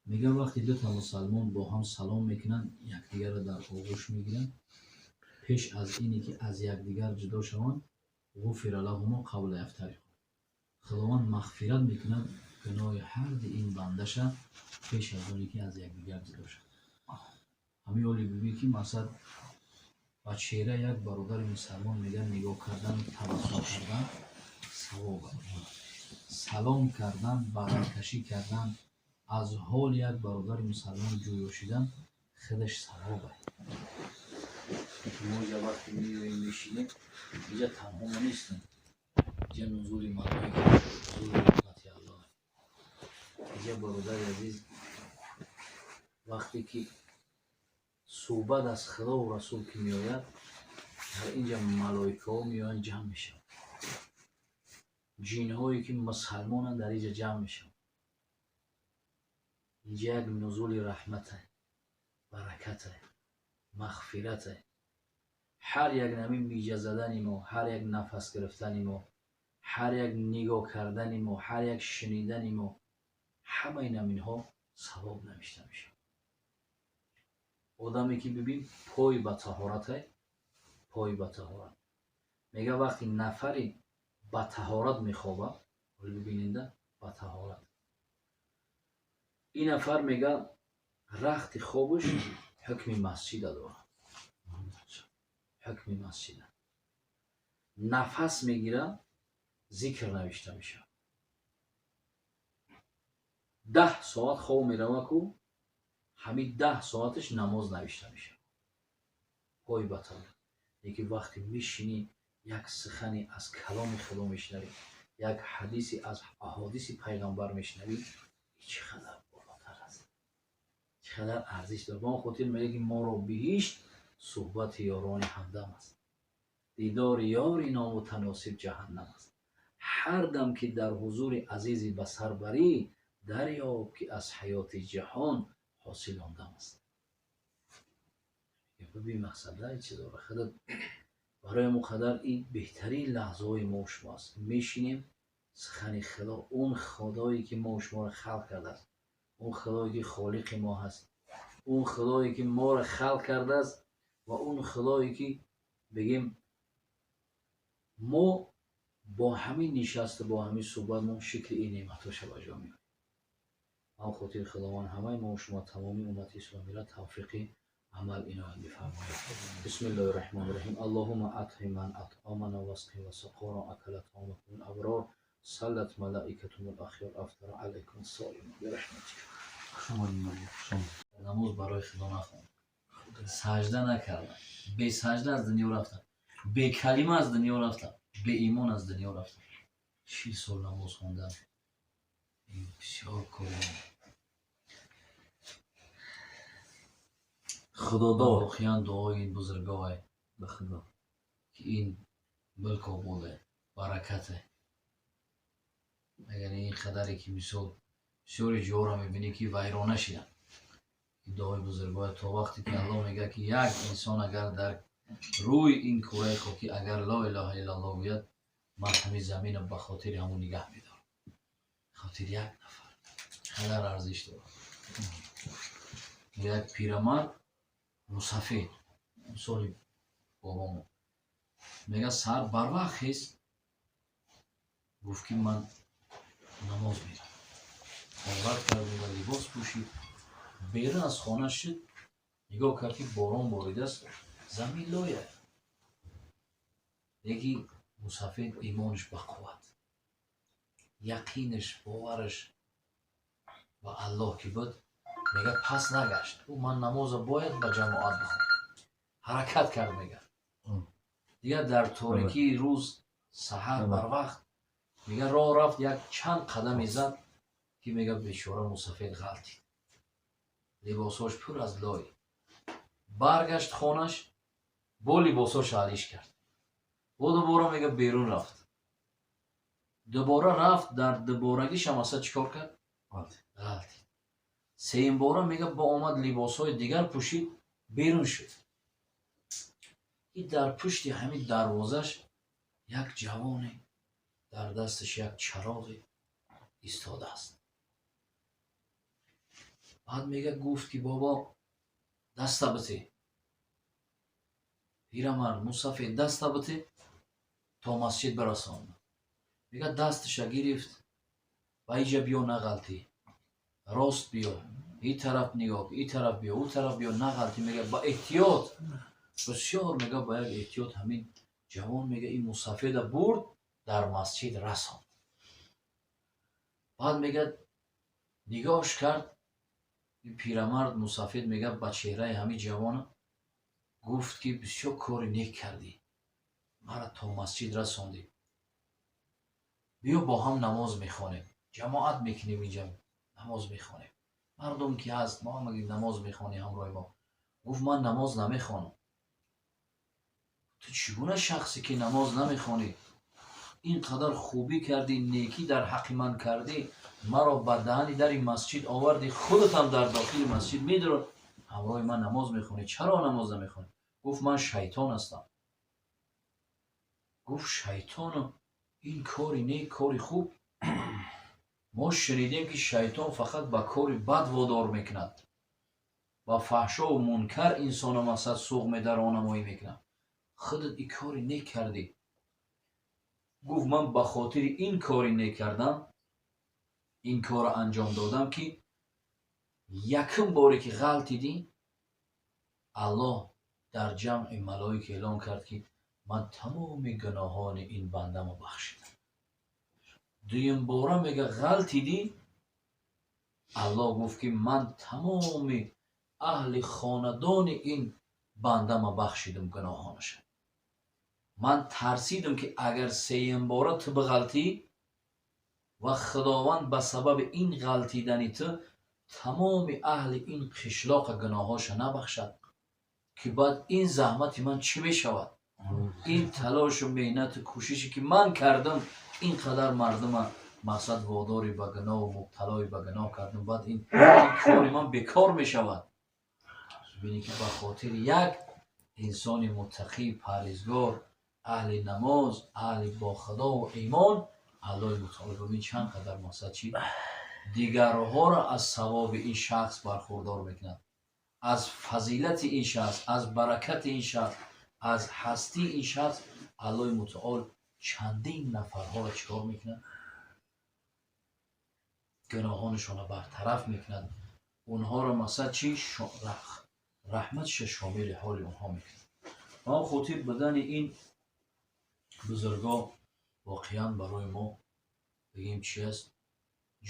Мегӯяд, вақте дута мусалмон бо ҳам салом мекунанд, якдигарро дар оғӯш мегиранд, пеш аз ине ки аз якдигар ҷудо шаванд, غفر لهما قبل يفترقا, Худованд мағфират мекунад гуноҳи ҳарди ин бандаша пеш аз оне ки аз якдигар ҷудо шаванд. Ҳамин оли бибӣ, ки мақсад ба чеҳра як бародари мусалмон, мегӯяд, нигоҳ кардан, табассум кардан савоб аст. Салом кардан, бағалкашӣ кардан, аз ҳоли як бародари мусалмон ҷӯё шидан худаш савоб аст. Мо иҷа вақте меоем, мешинем, иҷа танҳо мо нестем, иҷа нузули малоика, нузули раҳмати Аллоҳ иҷа. Бародари азиз, вақте ки суҳбат аз Худову Расул ки меояд, дар инҷа малоикаҳо меоянд, ҷамъ мешаванд, ҷинҳое ки мусалмонанд, дар инҷа ҷамъ мешаванд. Инҷа як нузули раҳмате, баракате, мағфирате. Ҳар як нами миҷа задани мо, ҳар як нафас гирифтани мо, ҳар як нигоҳ кардани мо, ҳар як шунидани мо, ҳамаи наминҳо савоб навишта мешавад. Одаме ки, бибин, пой ба таҳорате, пой ба таҳорат, мега, вақти нафари ба таҳорат мехобад, бибинеда, ба таҳорат ин нафар, мега, рахти хобаш ҳукми масҷида дорад, ҳукми масҷида. Нафас мегирад, зикр навишта мешавад. 10 соат хоб мерава ку, ҳамин 10 соаташ намоз навишта мешавад. Пой ба таҳорат. Лекин вақте мешинӣ, як сухане аз каломи Худо мешунавӣ, як ҳадисе аз аҳодиси Пайғамбар мешунавӣ, чӣ қадар болотар аст, чӣ қадар арзиш дорад. Ба он хотир мегӯяд, ки моро биҳишт суҳбати ёрони ҳамдам аст, дидори ёри номутаносиб ҷаҳаннам аст. Ҳар дам ки дар ҳузури азизи ба сар барӣ, дарёб, ки аз ҳаёти ҷаҳон ҳосил он дам аст. Бибин, мақсада чизоро худат барои мо қадар ин беҳтарин лаҳзаҳои мо шумо аст. Мешинем, сухани Худо, он Худое ки мо шуморо халқ кардааст, он Худое ки холиқи мо ҳаст, он Худое ки моро халқ кардааст ва он Худое ки, бигем, мо бо ҳамин нишасту бо ҳамин суҳбат мо шукри ин неъматҳоша ба ҷо меорем. Ба он хотир Худованд ҳамаи мо шумо, тамоми уммати исломиро тавфиқи амал иноят бифармояд. بسم الله الرحمن الرحيم. اللهم أطعم من أطعمنا واسق من سقانا. أكل طعامكم الأبرار، صلت ملائكتهم الأخيار، أفطر عليكم الصائمون برحمتك. Намоз барои Худо нахонд, сажда накардам, бесажда аз дунё рафтам, бекалима аз дунё рафтам, беимон аз дунё рафтам. 40 сол намоз хондам, ин бисёр кори Худодор. Воқеан дуои ин бузургое ба Худо ки ин мулк ободе, баракате. Агар ин қадаре ки, мисол, бисёри ҷоро мебинӣ, ки вайрона шиданд, дуои бузургое. То вақте ки Аллоҳ мегӯяд, ки як инсон агар дар рӯи ин кураи хокӣ агар لا إله إلا الله гӯяд, ман ҳамин заминро ба хотири ҳамон нигаҳ медорам. Хотири як нафар қадар арзиш дорад. Як пирамард мусафед, соли бобомо, мега, саҳар барвақт хест, гуфт, ки ман намоз мерам. Таҳорат кард ва либос пӯшид, берун аз хона шуд, нигоҳ кард, ки борон боридааст, замин лоя. Лекин мусафед имонаш ба қувват, яқинаш, бовараш ба Аллоҳ ки буд, мега, пас нагашт. Ӯ ман намоза бояд ба ҷамоат бихонам, ҳаракат кард, мега. Дигар дар торикии рӯз, саҳар барвақт, мега, роҳ рафт, як чанд қадаме зад, ки, мега, бечора мусафед ғалтид, либосҳош пур аз лой. Баргашт хонаш, бо либосҳош алиш кард, бо дубора, мега, берун рафт, дубора рафт, дар дуборагишам аса чӣ кор кард? Ғалтид. Сеюмбора, мега, бо омад, либосҳои дигар пӯшид, берун шуд, ки дар пушти ҳамин дарвозаш як ҷавоне дар дасташ як чароғе истодааст. Баъд мега, гуфт ки бобо, даста бите. Пирамард мусафед даста бите, то масҷид бирасонам. Мега, дасташа гирифт, ба иҷа биё, нағалтӣ, рост биё, и тараф нигоҳ, и тараф биё, ӯ тараф биё, нағалтӣ. Мега, ба эҳтиёт бисёр, мега, ба як эҳтиёт ҳамин ҷавон, мега, ин мусафеда бурд, дар масҷид расонд. Баъд, мега, нигоҳш кард ин пирамард мусафед, мега, ба чеҳраи ҳамин ҷавона гуфт ки бисёр кори нек кардӣ, мара то масҷид расондӣ, биё, бо ҳам намоз мехонем, ҷамоат мекунем, инҷа намоз мехонем, мардум ки ҳаст, мо ҳамаги намоз мехонем ҳамроҳи мо. Гуфт: ман намоз намехонам. Ту чӣ гуна шахсе ки намоз намехонӣ? Ин қадар хубӣ кардӣ, некӣ дар ҳаққи ман кардӣ, маро ба даҳани дари масҷид овардӣ, худатам дар дохили масҷид медаро, ҳамроҳи ман намоз мехонӣ, чаро намоз намехонӣ? Гуфт: ман шайтон ҳастам. Гуфт: шайтону ин кори нек, кори хуб? Мо шунидем, ки шайтон фақат ба кори бад водор мекунад, ба фаҳшову мункар инсона мақсад суғ медаронамоӣ мекунад, худат ин кори нек кардӣ. Гуфт: ман ба хотири ин кори нек кардам, ин корро анҷом додам, ки якум боре ки ғалтидӣ, Аллоҳ дар ҷамъи малоик эълон кард, ки ман тамоми гуноҳони ин бандамо бахшидам. Дуюмбора, мега, ғалтидӣ, Аллоҳ гуфт, ки ман тамоми аҳли хонадони ин бандама бахшидам гуноҳонаша. Ман тарсидам, ки агар сеюмбора ту биғалтӣ ва Худованд ба сабаби ин ғалтидани ту тамоми аҳли ин қишлоқа гуноҳоша набахшад, ки баъд ин заҳмати ман чӣ мешавад? Ин талошу меҳнату кӯшише, ки ман кардам, ин қадар мардума мақсад водори ба гуноҳу мубталои ба гуноҳ кардам, баъд ин кори ман бекор мешавад. Бибинӣ, ки ба хотири як инсони муттақӣ, парҳезгор, аҳли намоз, аҳли бохудову имон, Аллоҳи мутаол, бибин, чанд қадар мақсад чи дигарҳоро аз савоби ин шахс бархурдор мекунад, аз фазилати ин шахс, аз баракати ин шахс, аз ҳастии ин шахс Аллоҳи мутаол чандин нафарҳоро чӣ кор мекунад? Гуноҳонашонро бартараф мекунад, онҳоро мақсад чи раҳматша шомили ҳоли онҳо мекунад. Ба он хотир будани ин бузургоҳ воқеан барои мо, бигем, чи аст,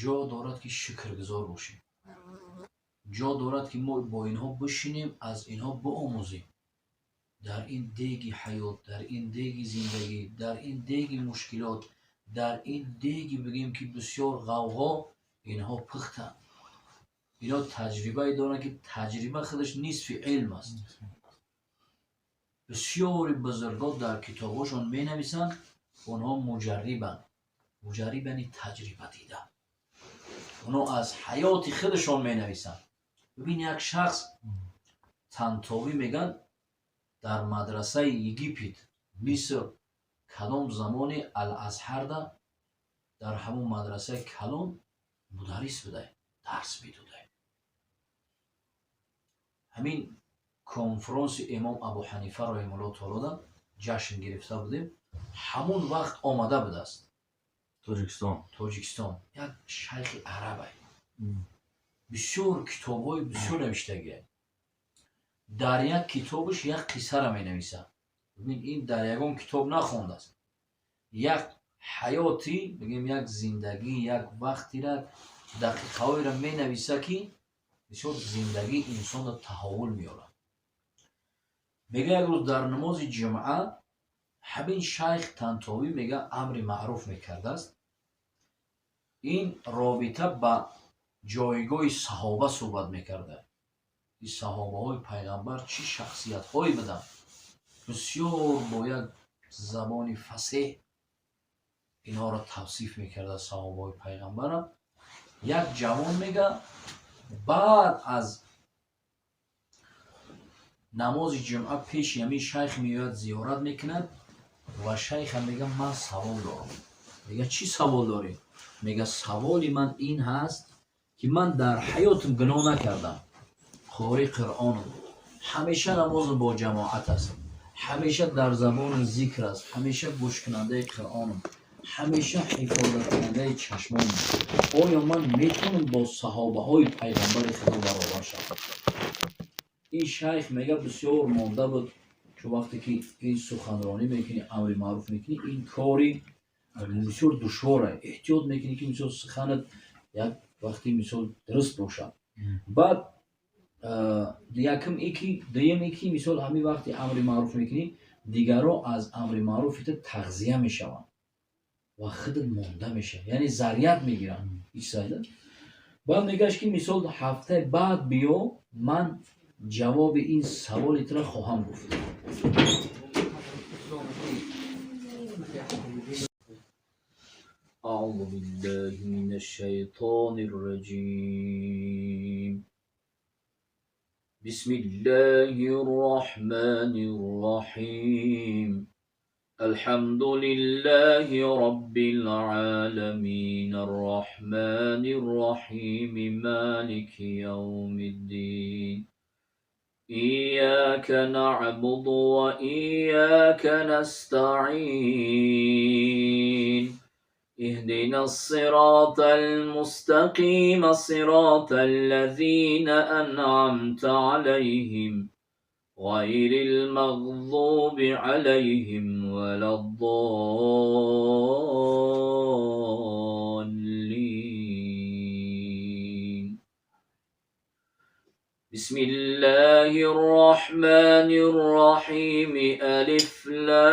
ҷо дорад, ки шукргузор бошем, ҷо дорад, ки мо бо инҳо бишинем, аз инҳо биомӯзем. Дар ин деги ҳаёт, дар ин деги зиндагӣ, дар ин деги мушкилот, дар ин деги, бигем, ки бисёр ғавғо, инҳо пухтанд, инҳо таҷрибае доранд, ки таҷриба худаш нисфи илм аст. Бисёри бузургҳо дар китобҳошон менависанд, онҳо муҷаррибанд. Муҷарриб яъне таҷриба дида, онҳо аз ҳаёти худашон менависанд. Бибин, як шахс Тантовӣ мегӯянд, дар мадрасаи Египет, Миср, калом замони Ал-Азҳарда, дар ҳамон мадрасаи калон мударрис будай, дарс медодай. Ҳамин конфронси имом Абу Ҳанифа раҳимаҳуллоҳ таолода ҷашн гирифта будем, ҳамон вақт омада будааст. Тоҷикистон? Тоҷикистон. Як шайхи арабай, бисёр китобҳои бисёр навиштагия. Дар як китобаш як қиссара менависад. Бибин, ин дар ягон китоб нахондааст, як ҳаёти, бигем, як зиндагӣ, як вақтира, дақиқаҳоеро менависа, ки бисёр зиндагии инсонро таҳаввул меорад. Мега, як рӯз дар намози ҷумъа ҳамин шайх Тантовӣ, мега, амри маъруф мекардааст. Ин робита ба ҷойгоҳи саҳоба суҳбат мекарда, ки саҳобаҳои пайғамбар чӣ шахсиятҳое буданд. Бисёр бо як забони фасеҳ инҳоро тавсиф мекарда, саҳобаҳои пайғамбара. Як ҷавон, мега, баъд аз намози ҷумъа пеши ҳамин шайх меояд, зиёрат мекунад ва шайхам мега: ман савол дорам. Мега: чӣ савол дорӣ? Мега: саволи ман ин ҳаст, ки Ки ман дар ҳаётам гуноҳ накардам, қори Қуръонам, ҳамеша намозам бо ҷамоат аст, ҳамеша дар забонам зикр аст, ҳамеша гӯшкунандаи Қуръонам, ҳамеша ҳифозаткунандаи чашмонам, оё ман метавонам бо саҳобаҳои пайғамбари Худо баробар шавам? Ин шайх мега, бисёр монда буд, чун вақте ки ин суханронӣ мекунӣ, амри маъруф мекунӣ, ин кори бисёр душворе, эҳтиёт мекунӣ, ки мисол суханат як вақти мисол дуруст бошад. Баъд якм ики, дуюм ики, мисол ҳамин вақти амри маъруф мекунӣ, дигарро аз амри маъруфи ту тағзия мешаванд ва худат монда мешавӣ, яъне заряд мегиранд. Баъд мегӯяш, ки мисол ҳафтаи баъд биё, ман ҷавоби ин саволи туро хоҳам гуфт. أعوذ بالله من الشيطان الرجيم. بسم الله الرحمن الرحيم. الحمد لله رب العالمين الرحمن الرحيم مالك يوم الدين. إياك نعبد وإياك نستعين. اهدنا الصراط المستقيم صراط الذين أنعمت عليهم غير المغضوب عليهم ولا الضالين. بسم الله الرحمن الرحيم. ألف لام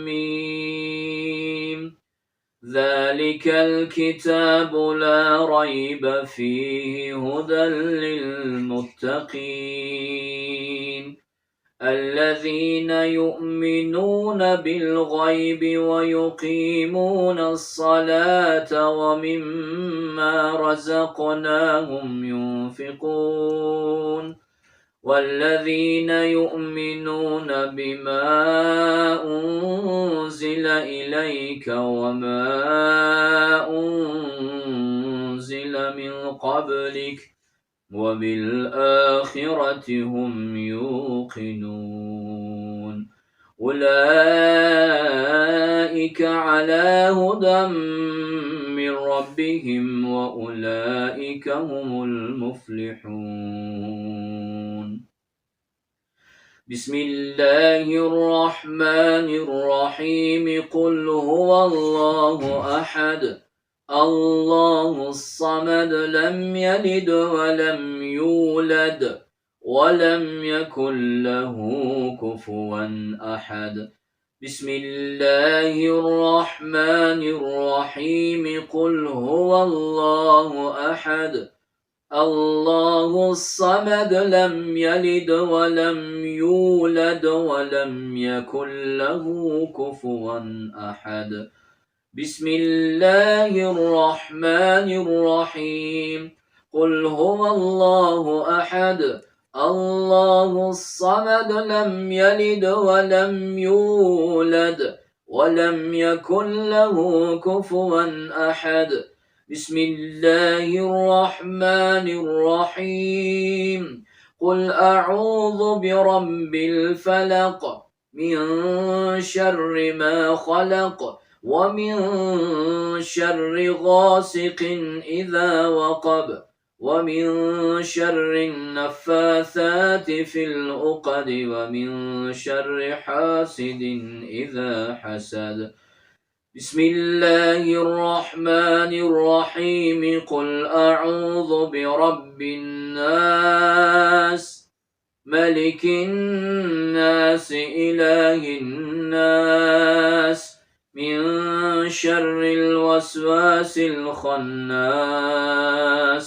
ميم. ذلك الكتاب لا ريب فيه هدى للمتقين الذين يؤمنون بالغيب ويقيمون الصلاة ومما رزقناهم ينفقون والذين يؤمنون بما أنزل إليك وما أنزل من قبلك وبالآخرة هم يوقنون. أولئك على هدى من ربهم وأولئك هم المفلحون. بسم الله الرحمن الرحيم. قل هو الله أحد الله الصمد لم يلد ولم يولد ولم يكن له كفوا أحد. بسم الله الرحمن الرحيم. قل هو الله أحد الله الصمد لم يلد ولم يولد ولم يكن له كفوا أحد. بسم الله الرحمن الرحيم. قل هو الله أحد الله الصمد لم يلد ولم يولد ولم يكن له كفوا أحد. بسم الله الرحمن الرحيم. قل أعوذ برب الفلق من شر ما خلق ومن شر غاسق إذا وقب ومن شر النفاثات في العقد ومن شر حاسد إذا حسد. بسم الله الرحمن الرحيم. قل أعوذ برب الناس ملك الناس إله الناس من شر الوسواس الخناس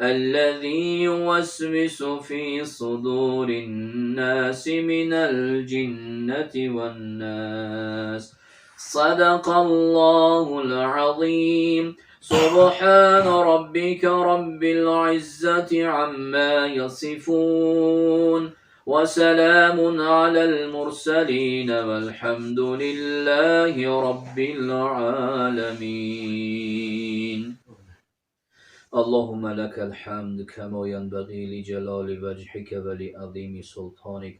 الذي يوسوس في صدور الناس من الجنة والناس. صدق الله العظيم. سبحان ربك رب العزة عما يصفون. وسلام على المرسلين والحمد لله رب العالمين. اللهم لك الحمد كما ينبغي لجلال وجهك ولعظيم سلطانك.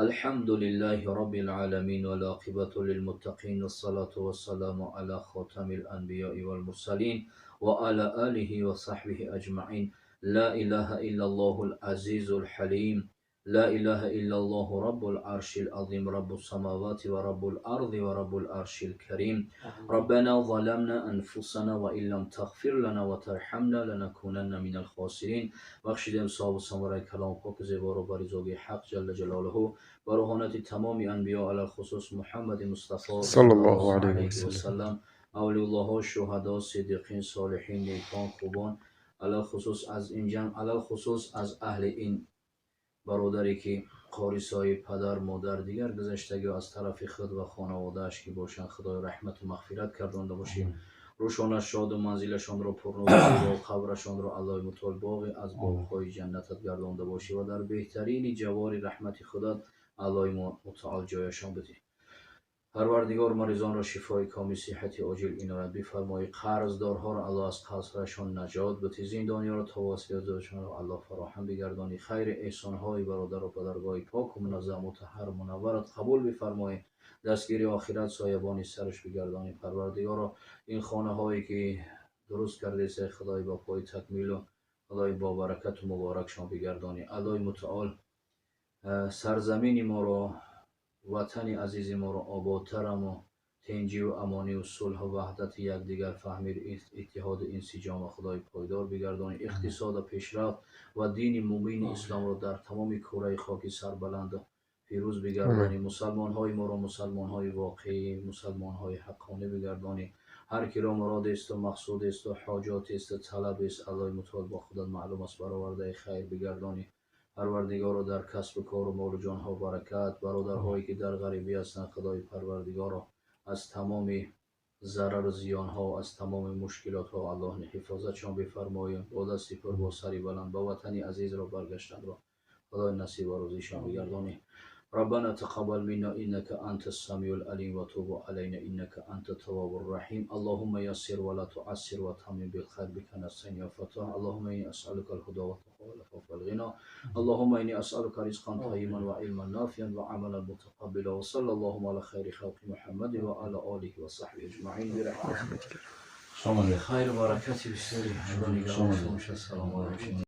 الحمد لله رب العالمين والعاقبة للمتقين والصلاة والسلام على خاتم الأنبياء والمرسلين وعلى آله وصحبه أجمعين. لا إله إلا الله العزيز الحليم، لا إله إلا الله رب العرش العظيم، رب السماوات ورب الأرض ورب العرش الكريم. ربنا ظلمنا أنفسنا وإن لم تغفر لنا وترحمنا لنكونن من الخاسرين. بخشیدیم صاحب و ثمره کلام پاک زیبا رو بر زوگی حق جل جلاله و روحانیت تمام انبیا علی الخصوص محمد مصطفی صلی الله علیه وسلم، اولیاء الله، شهدا، صدیقین، صالحین، نیکان، خوبان، علی الخصوص از این جمع، علی الخصوص از اهل این бародаре ки қори соҳиб, падар, модар, дигар гузаштагиҳо аз тарафи худ ва хонаводааш ки бошанд, Худои раҳмату мағфират гардонда бошӣ. Рӯшонаш шоду, манзилашонро пурнур, қабрашонро Аллоҳи мутаол боғе аз боғҳои ҷаннатат гардонда бошӣ ва дар беҳтарини ҷавори раҳмати худат Аллоҳи мутаол ҷояшон бидиҳ. Парвардигор, маризонро шифои комил, сиҳати оҷил иноят бифармоӣ. Қарздорҳоро Аллоҳ аз қарзҳояшон наҷот бутӣ. Зиндониёро то василаи озодашонро Аллоҳ фароҳам бигардонӣ. Хайри эҳсонҳои бародарро ба даргоҳи поку муназзам, мутаҳҳар, мунавварат қабул бифармоӣ. Дастгири охират соябони сараш бигардонӣ. Парвардигоро, ин хонаҳое ки дуруст кардеса, Худои ба пои такмилу Худои бо баракату муборакшон бигардонӣ. Аллоҳи мутаол, сарзамини моро, ватани азизи моро ободтараму тинҷиву амонию сулҳу ваҳдати, якдигарфаҳмӣ, иттиҳоду инсиҷома Худои пойдор бигардонӣ. Иқтисода пешрафт ва дини мубини исломро дар тамоми кураи хоки сарбаланду пирӯз бигардонӣ. Мусалмонҳои моро мусалмонҳои воқеӣ, мусалмонҳои ҳаққонӣ бигардонӣ. Ҳар киро муродесту мақсудесту ҳоҷотесту талабест, Аллоҳи мутаол, бо худат маълум аст, баровардаи хайр бигардонӣ. Парвардигоро, дар касбу кору молу ҷонҳо баракат, бародарҳое ки дар ғарибӣ ҳастанд, Худои Парвардигоро, аз тамоми зарару зиёнҳо, аз тамоми мушкилотҳо Аллоҳ ҳифозатшон бифармояд. Бо дасти пур, бо сари баланд ба ватани азизро баргаштанро Худои насибу рӯзишон бигардонӣ. ربنا تقبل منا إنك أنت السميع العليم وتوب علينا إنك أنت التواب الرحيم. اللهم يسر ولا تعسر وتمم بالخير، بك نستعين يا فتاح. اللهم إني أسألك الهدى والتقوى والعفاف والغنى. اللهم إني أسألك رزقا طيبا وعلما نافعا وعملا متقبلا. وصلى اللهم على خير خلق محمد وعلى آله وصحبه أجمعين برحمتك. خیر و برکت بسیاری. السلام علیکم.